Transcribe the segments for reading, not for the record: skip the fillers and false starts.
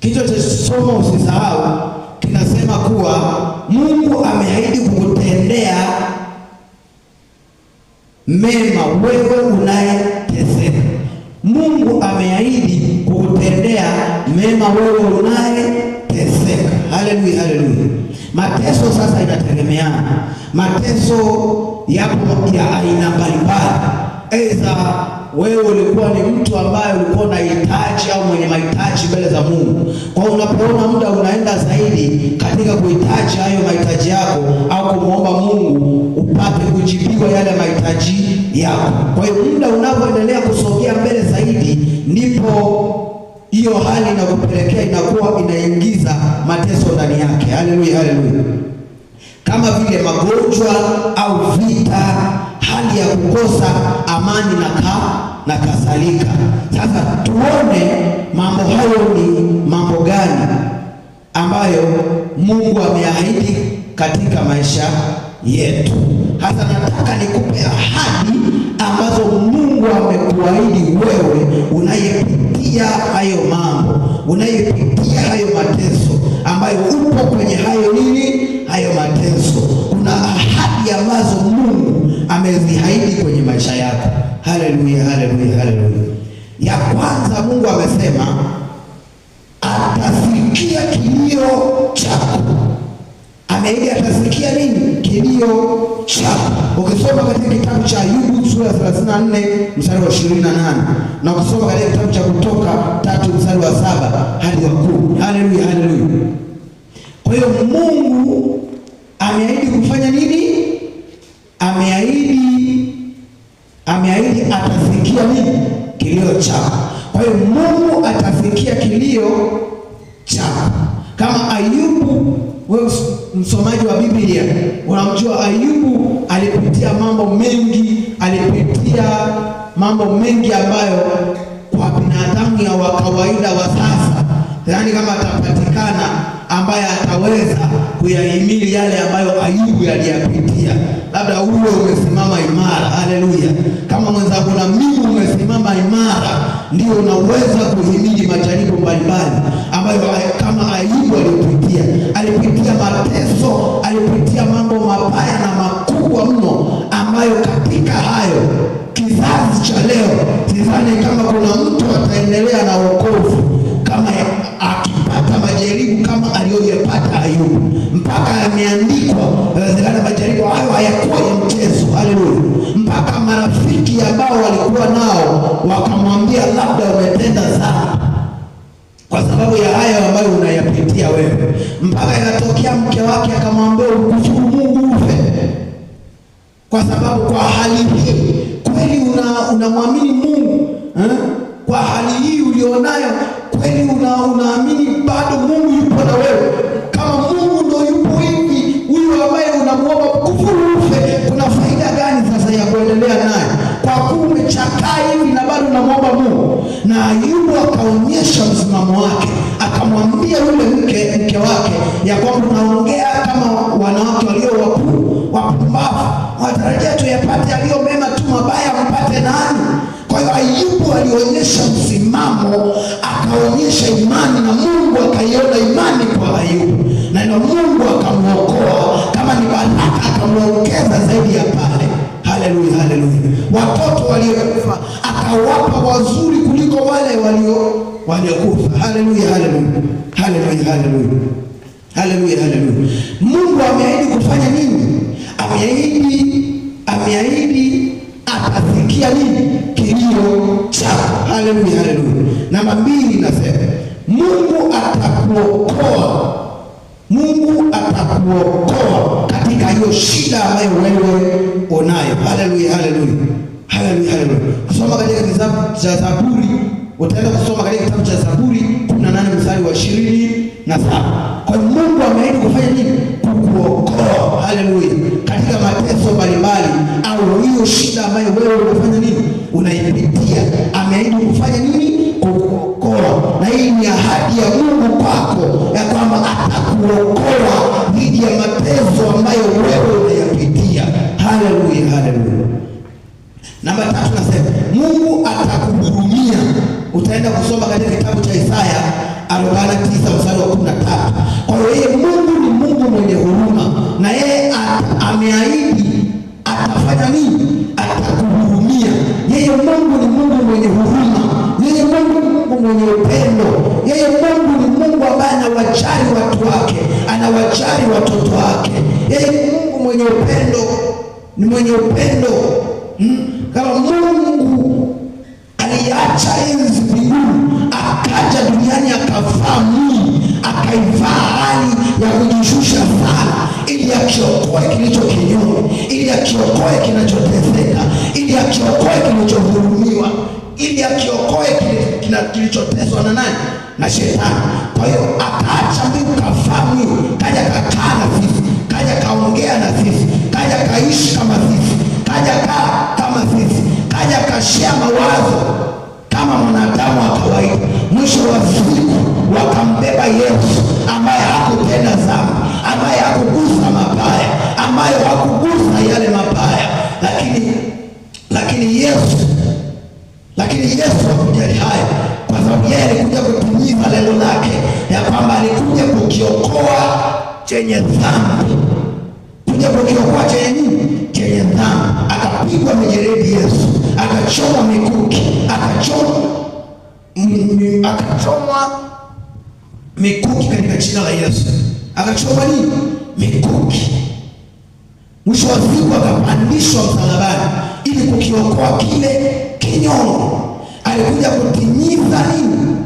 Kichwa cha somo usisahau kinasema kuwa Mungu ameahidi kukutendea mema wewe unayeteseka. Mungu ameahidi kukutendea mema wewe unayeteseka. Haleluya, haleluya. Mateso sasa inategemeana. Mateso yapo ya aina mbalimbali. Aidha wewe ulikuwa ni mtu ambaye ulikuwa unahitaji au mwenye mahitaji mbele za Mungu. Kwa hiyo unapoona muda unaenda zaidi katika kuhitaji hayo mahitaji yako au kumwomba Mungu upate kujibiwa yale mahitaji yako. Kwa hiyo muda unapoendelea kusogea mbele zaidi, ndipo hiyo hali inakupelekea inakuwa inaingiza mateso ndani yake. Haleluya, haleluya. Kama vile magonjwa au vita, hali ya kukosa amani na kadhalika. Sasa tuone mambo hayo ni mambo gani ambayo Mungu ameahidi katika maisha yetu. Hasa nataka nikupe ahadi ambazo Mungu amekuahidi wewe unayepitia hayo mambo, unayepitia hayo mateso, ambayo upo kwenye hayo nini, hayo mateso. Kuna ahadi ambazo Mungu ameziahidi kwenye maisha yako. Haleluya, haleluya, haleluya. Ya kwanza, Mungu amesema atasikia kilio chako. Ameahidi atasikia nini? Kilio chako. Ukisoma katika kitabu cha Ayubu sura ya 34 mstari wa 28 na ukisoma katika kitabu cha Kutoka 3 mstari wa 7 hadi wa 10. Haleluya, haleluya. Kwa hiyo Mungu ameahidi kufanya nini? Ameahidi atasikia nini? Kilio chako. Kwa hiyo Mungu atasikia kilio chako. Kama Ayubu, wewe msomaji wa Biblia unamjua Ayubu alipitia mambo mengi, alipitia mambo mengi ambayo kwa binadamu ya wa kawaida wa sasa, yaani kama atapatikana ambaye ataweza kuyahimili yale ambayo Ayubu aliyapitia, labda uwe umesimama imara. Haleluya. Kama mwenzangu na mimi umesimama imara, ndio unaweza kuhimili majaribu mbalimbali ambayo kama Ayubu alipitia. Alipitia mateso, alipitia mambo mabaya na makubwa mno, ambayo katika hayo kizazi cha leo sidhani kama kuna mtu ataendelea na wokovu kama akipata majaribu kama aliyoyapata Ayubu. Mpaka yameandikwa, inawezekana majaribu hayo hayakuwa ya mchezo. Haleluya. Mpaka marafiki ambao walikuwa nao wakamwambia labda umetenda dhambi kwa sababu ya hayo ambayo unayapitia wewe. Mpaka ikatokea mke wake akamwambia ukufuru Mungu ufe, kwa sababu kwa hali hii kweli unamwamini Mungu eh? Kwa hali hii ulionayo kweli unaamini bado Mungu yupo na wewe? Kama Mungu ndio yupo hivi, huyu ambaye unamuomba kufuru ufe, kuna faida gani sasa ya kuendelea naye? Kwa kuwa umechakaa hivi na bado unamuomba Mungu. Na Ayubu akaonyesha msimamo wake, akamwambia yule mke wake ya kwamba unaongea kama wanawake walio wapumbavu, watarajia tuyapate yaliyo mema tu, mabaya mpate nani? Kwa hiyo Ayubu alionyesha msimamo, akaonyesha imani, na Mungu akaiona imani kwa Ayubu, na ndio Mungu akamuokoa. Kama ni baraka akamuongeza zaidi ya pale. Haleluya, haleluya. Watoto waliokufa akawapa wazuri kuliko wale waliokufa. Haleluya, haleluya. Haleluya, haleluya. Haleluya, haleluya. Mungu ameahidi kufanya nini? Ameahidi atasikia nini? Kilio chako. Haleluya, haleluya. Namba 2 nasema Mungu atakuokoa. Mungu atakuokoa katika hiyo shida ambayo wewe unayo. Haleluya, haleluya. Haleluya, haleluya. Kusoma katika kitabu cha Zaburi, utaenda kusoma katika kitabu cha Zaburi 18 mstari wa 27. Kwa hiyo Mungu ameahidi kufanya nini? Kukuokoa. Haleluya. Katika mateso mbalimbali au hiyo shida ambayo wewe unafanya nini? Unaipitia. Ameahidi kufanya nini? Kukuokoa. Na hii ni ahadi ya Mungu kwako ya kwamba atakuokoa dhidi ya mateso ambayo wewe unayapitia. Haleluya, haleluya. Namba 3 nasema Mungu atakuhurumia. Utaenda kusoma katika kitabu cha Isaya 49 Yeye ni Mungu mwenye upendo, ni mwenye upendo. Kama Mungu aliacha enzi mbinguni akaja duniani akavaa mwili, akaivaa hali ya kujishusha sana, ili akiokoe kilicho kinyonge, ili akiokoe kinachoteseka, ili akiokoe kilichodhulumiwa, ili akiokoe kilichoteswa na nani? Na shetani. Kwa hiyo akaacha mbingu, kavaa mwili, kaja kakaa na sisi, kaja kaongea na sisi, kaja kaishi kama sisi, kaja kaa kama sisi, kaja kashia mawazo kama mwanadamu wa kawaida. Mwisho wa siku wakambeba Yesu ambaye hakutenda dhambi, ambaye hakugusa mabaya, ambaye hakugusa yale mabaya, lakini Yesu hakujali hayo, kwa sababu yeye alikuja kutimiza lengo lake ya kwamba alikuja kukiokoa chenye dhambi, kuja kukiokoa chenye nini? Chenye dhambi. Akapigwa mijeledi Yesu, akachomwa mikuki, akachomwa mikuki katika jina la Yesu, akachomwa nini? Mikuki. Mwisho wa siku akapandishwa msalabani ili kukiokoa kile kinyongo. Alikuja kutimiza nini?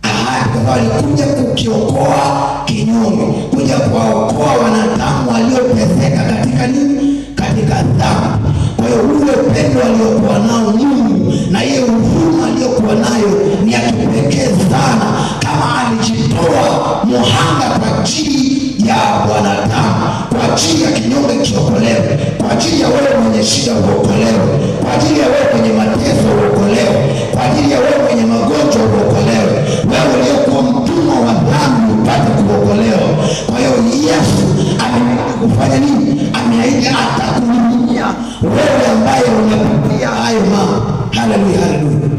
Ahadi, kwa sababu alikuja kukiokoa kinyonge, kuja kuwaokoa wanadamu walioteseka katika nini? Katika dhambi. Kwa hiyo ule upendo aliokuwa nao Mungu na ile huruma aliyokuwa nayo ni ya kipekee sana. Kama alijitoa muhanga kwa ajili ya wanadamu, kwa ajili ya kinyonge kiokolewe, kwa ajili ya wewe mwenye shida uokolewe, kwa ajili ya wewe mwenye mateso uokolewe, kwa ajili ya wewe mwenye magonjwa uokolewe, wewe uliyekuwa mtumwa wa dhambi upate kuokolewa. Kwa hiyo Yesu ameahidi kufanya nini? Ameahidi atakuhudumia wewe ambaye unapitia hayo mambo. Haleluya, haleluya.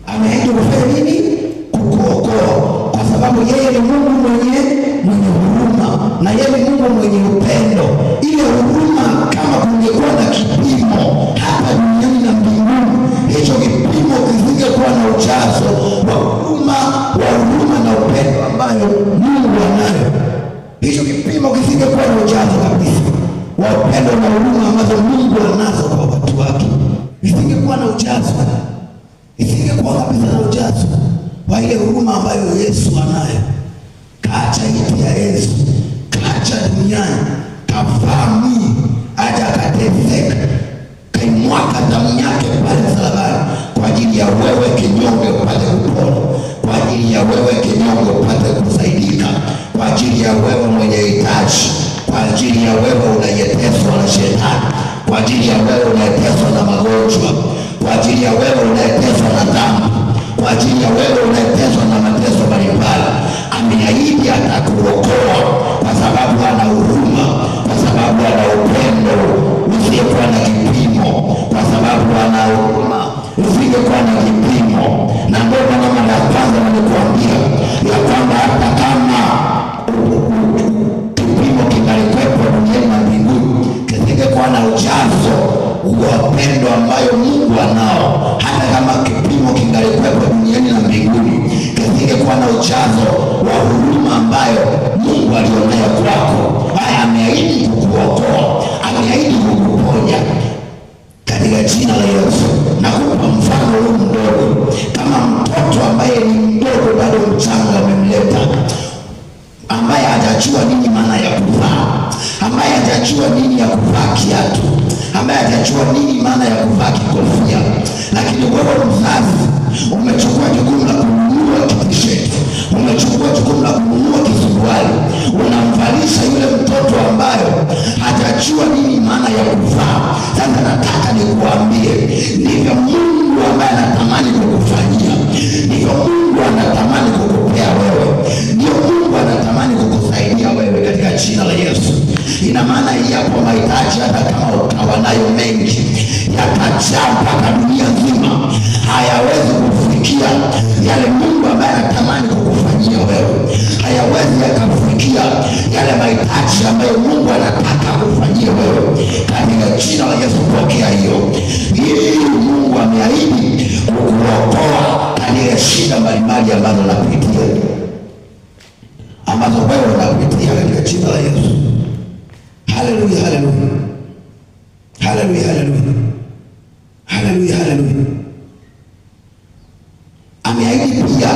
Ameahidi kufanya nini? Kukuokoa, kwa sababu yeye ni Mungu mwenye huruma, na yeye ni Mungu mwenye upendo. Ile huruma, kama kungekuwa na kipimo hapa duniani na mbinguni, hicho kipimo kisingekuwa na ujazo wa huruma na upendo ambayo Mungu anayo. Hicho kipimo kisingekuwa na ujazo kabisa wa upendo na huruma ambazo Mungu anazo kwa watu wake, isingekuwa na ujazo, isingekuwa kabisa na ujazo wa ile huruma ambayo Yesu anayo. Kaacha iti ya Yesu, kaacha duniani, kavaa mwili, aja akateseka, kaimwaga damu yake pale msalabani kwa ajili ya wewe kinyonge upate kupona, kwa ajili ya wewe kinyonge upate kusaidika, kwa ajili ya wewe mwenye hitaji, kwa ajili ya wewe unayeteswa na shetani, kwa ajili ya wewe unayeteswa na magonjwa, kwa ajili ya wewe unayeteswa na dhambi, kwa ajili ya wewe unayeteswa na mateso mbalimbali. Ameahidi atakuokoa kwa sababu ana huruma, kwa sababu ana upendo usiyekuwa na kipimo, kwa sababu ana huruma usiyekuwa na kipimo. Na ndio maana mara ya kwanza nilikuambia ya kwamba hata kama kipimo kingalikwepo duniani na mbinguni, kisingekuwa na ujazo wa upendo ambayo Mungu anao. Hata kama kipimo kingalikwepo duniani na mbinguni, kisingekuwa na ujazo wa huruma ambayo Mungu alionayo kwako. Haya, ameahidi kukuokoa, ameahidi kukuponya katika jina la Yesu. Nakupa mfano huu mdogo, kama mtoto ambaye ni mdogo bado mchanga, amemleta ambaye hajajua nini maana ya kuvaa, ambaye hajajua nini ya kuvaa kiatu, ambaye hajajua nini maana ya kuvaa kikofia, lakini wewe mzazi umechukua jukumu la kununua kitisheti, umechukua jukumu la kununua kisuruali, unamvalisha yule mtoto ambayo hajajua nini maana ya kuvaa. Sasa nataka nikuambie, ndivyo Mungu ambaye anatamani kukufanyia, ndivyo Mungu anatamani kukupea wewe, ndio Mungu anatamani kukusaidia wewe katika jina la Yesu. Ina maana yapo mahitaji, hata kama ukawa nayo mengi yakajaa mpaka dunia nzima, hayawezi kufikia yale Mungu ambaye anatamani kukufanyia wewe, hayawezi yakafikia yale mahitaji ambayo Mungu anataka kufanyia wewe katika jina la Yesu. Pokea hiyo hii. Mungu ameahidi kukuokoa katika shida mbalimbali ambazo unapitia, ambazo wewe unapitia katika jina la Yesu. Haleluya, haleluya, haleluya, haleluya, haleluya, haleluya. Ameahidi pia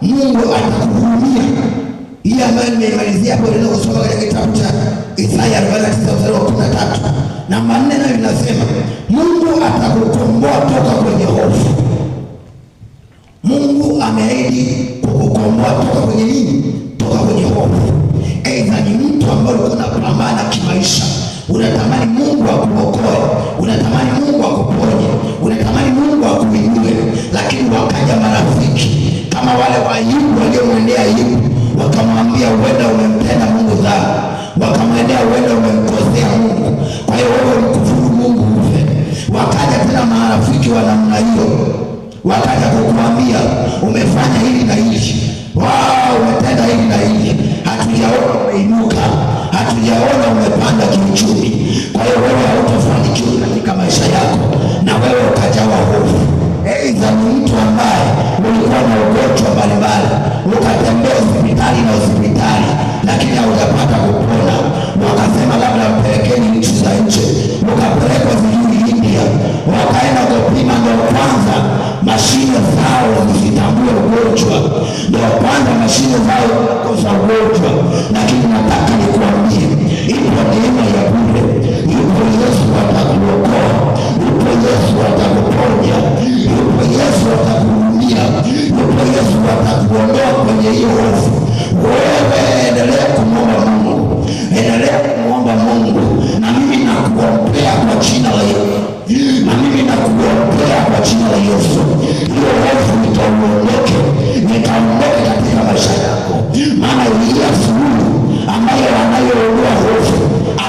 Mungu atakuhurumia. Hii ambayo nimeimalizia hapo, unaweza kusoma katika kitabu cha Isaya 49 mstari wa 13. Namba 4 nayo inasema Mungu atakukomboa toka kwenye hofu. Mungu ameahidi kukukomboa toka kwenye nini? Toka kwenye hofu. Aidha ni mtu ambaye ulikuwa unapambana kimaisha, unatamani Mungu akuokoe, unatamani Mungu akuponye, unatamani Mungu akuinue, lakini wakaja marafiki kama wale wa Ayubu waliomwendea Ayubu, wakamwambia huenda umemtenda Mungu dhambi, wakamwendea huenda umemkosea Mungu, kwa hiyo wewe mkufuru Mungu ufe. Wakaja tena marafiki wa namna hiyo, wakaja kukuambia umefanya hili na hili, wao umetenda hili na hili, hatujaona umeinuka, hatujaona umepanda kiuchumi, kwa hiyo wewe hautofanikiwa katika maisha yako, na wewe ukajawa hofu. Aidha ni mtu ambaye ulikuwa na ugonjwa mbalimbali, ukatembea hospitali na hospitali, lakini haujapata kupona, wakasema labda mpelekeni nchi za nje, ukapelekwa sijui India, wakaenda kupima, ndo kwanza mashine zao zisitambue ugonjwa, ndo kwanza mashine zao zinakosa ugonjwa. Lakini nataka nikuambie, ipo neema ya bure, yupo Yesu atakuokoa, yupo Yesu atakuponya, yupo Yesu atakuhurumia, yupo Yesu atakuondoa kwenye hiyo hofu. Wewe endelea kumwomba Mungu, endelea kumwomba Mungu, na mimi nakuombea kwa jina la Yesu, na mimi nakuombea kwa jina la Yesu, hiyo hofu ikaondoke, ikaondoke katika maisha yako, maana Yesu huyu ambaye anayeondoa hofu,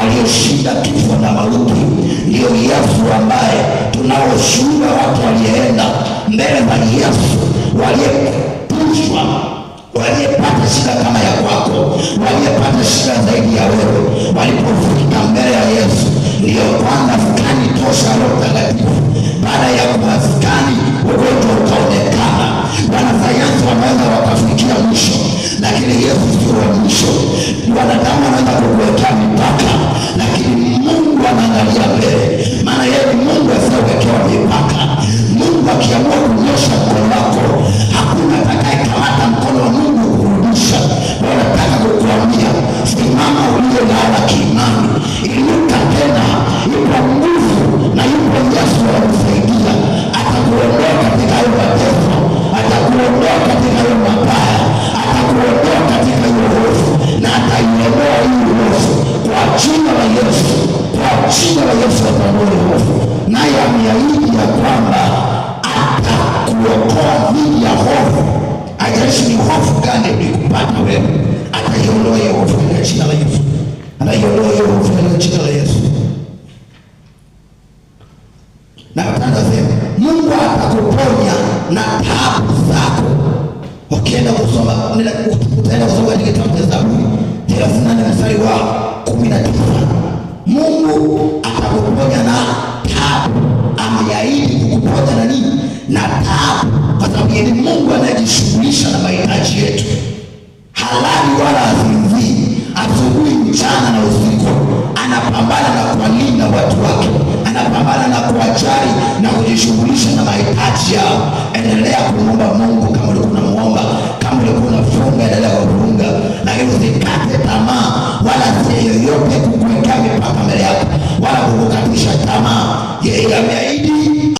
aliyeshinda kifo na mauti, ndiyo Yesu ambaye tunaoshuhuda watu walienda mbele za Yesu, waliepushwa, waliyepata shida kama ya kwako, waliyepata shida zaidi ya wewe, walipofika mbele ya Yesu, ndiyo kwanza skani tosha Roho Mtakatifu. Baada ya kuwaskani, ugonjwa ukaonekana. Wanasayansi wanaweza wakafikia mwisho, lakini Yesu sio wa mwisho. Wanadamu wanaweza kukuwekea mipaka, lakini Mungu anaangalia mbele, maana yeye ni Mungu asiyewekewa mipaka. Mungu akiamua kunyosha mkono wako, hakuna atakayekamata mkono wa Mungu kurudisha. Wanataka kukuambia, simama uliolala kiimani, inuka tena, ipo nguvu na yupo Yesu anakusaidia, atakuondoa katika hayo mateso, atakuondoa katika hayo mabaya, atakuondoa katika hiyo hofu, na ataiondoa hii hofu kwa jina la Yesu, kwa jina la Yesu ataondoa hiyo hofu, naye ameahidi ya kwamba atakuokoa dhidi ya hofu. Haijalishi ni hofu gani ilikupata wewe, ataiondoa hiyo hofu katika jina la Yesu, ataiondoa hiyo hofu katika jina la Yesu. Na nasema Mungu atakuponya na taabu zako. Ukienda kusoma, utaenda kusoma katika kitabu cha Zaburi 38 mstari wa 19. Mungu atakuponya na taabu. Ameahidi kukuponya na nini? Na taabu, kwa sababu yeye ni Mungu anayejishughulisha na mahitaji yetu. Halali wala hasinzii, asubuhi, mchana na usiku, anapambana na kuwalinda watu wake, anapambana na kuwajali na kujishughulisha na mahitaji yao. Endelea kumwomba Mungu kama ulikuwa unamuomba, kama ulikuwa unafunga, endelea kufunga, lakini usikate tamaa, wala si yoyote kukuwekea mipaka mbele yako, wala kukukatisha tamaa. Yeye ameahidi